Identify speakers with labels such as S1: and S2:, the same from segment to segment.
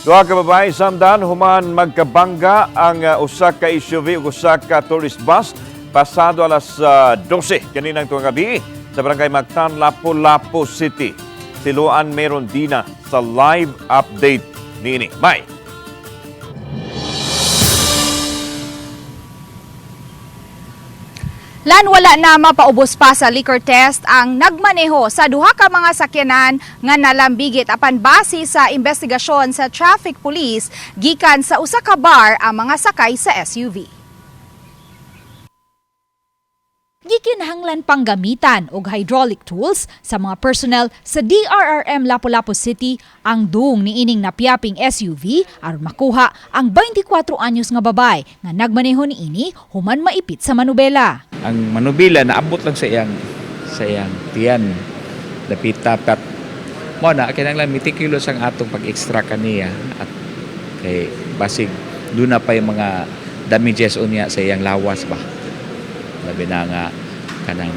S1: Duha ka babae samdan human magkabangga ang usa ka SUV ug usa ka tourist bus pasado alas 12 kaninang tuwang gabi sa barangay Mactan, Lapu-Lapu City. Si Luan Merondina sa live update niini. Bye!
S2: Lan, wala na mapaubos pa sa liquor test ang nagmaneho sa duha ka mga sakyanan nga nalambigit, apan base sa investigasyon sa traffic police, gikan sa usa ka bar ang mga sakay sa SUV.
S3: Gikinahanglan pang gamitan og hydraulic tools sa mga personnel sa DRRM Lapu-Lapu City ang duong niining napiyaping SUV aron makuha ang 24 anyos nga babae nga nagmaneho niini human maipit sa manubela.
S4: Ang manubila naabot lang sa iyang tiyan, dapita pat mo na. Kinahanglan meticulous ang atong pag-extract kaniya at kay basig duna pa yung mga damages unya sa iyang lawas ba, labi na nga kanang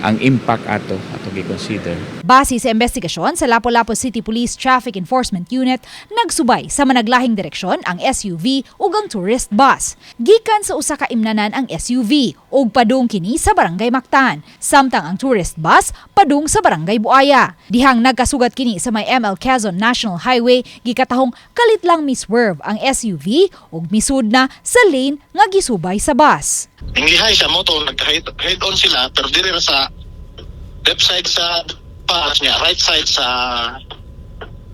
S4: ang impact ato gi-consider.
S3: Base sa investigasyon sa Lapu-Lapu City Police Traffic Enforcement Unit, nagsubay sa managlahing direksyon ang SUV ug ang tourist bus. Gikan sa usa ka imnanan ang SUV ug padung kini sa Barangay Mactan, samtang ang tourist bus padung sa Barangay Buaya. Dihang nagkasugat kini sa may ML Quezon National Highway, gikatahong kalit lang miswerve ang SUV ug misud na sa lane nga gisubay sa bus.
S5: Ingihay sa moto, nag-head head on sila, pero diri ra sa left side sa bus niya, right side sa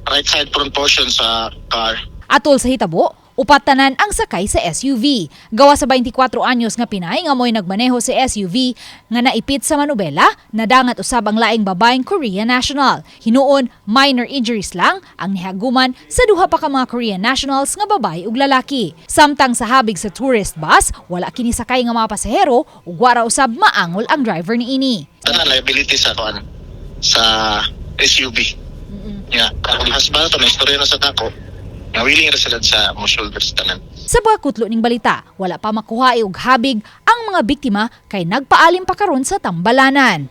S5: right side front portion sa car.
S3: Atol sa hitabo, upat tanan ang sakay sa SUV. Gawa sa 24 anyos nga Pinay nga mo'y nagmaneho sa SUV nga naipit sa manubela, nadangat usab ang laing babaeng Korean national. Hinuon, minor injuries lang ang nihaguman sa duha pa ka mga Korean nationals nga babae ug lalaki. Samtang sa habig sa tourist bus, wala kini sakay nga mga pasahero ug wara usab maangol ang driver niini.
S5: Tanan liability sa kuan, sa SUV. Nga, ang husband to na istorya na sa dako. Nga willing ra sila sa mo shoulders tanan.
S3: Sa pagkutlo ning balita, wala pa makuha og habig ang mga biktima kay nagpaalim pa karon sa tambalanan.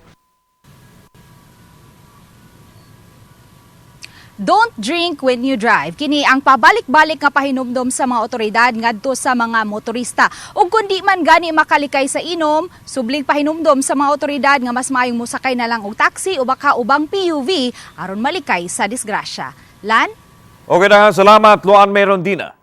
S2: Don't drink when you drive. Kini ang pabalik-balik nga pahinumdom sa mga otoridad ngadto sa mga motorista. Ug kun di man gani makalikay sa inom, subling pahinumdom sa mga otoridad nga mas maayong mosakay na lang og taxi o baka ubang PUV aron malikay sa disgrasya. Lan?
S1: Okay na, salamat Luan Merondina.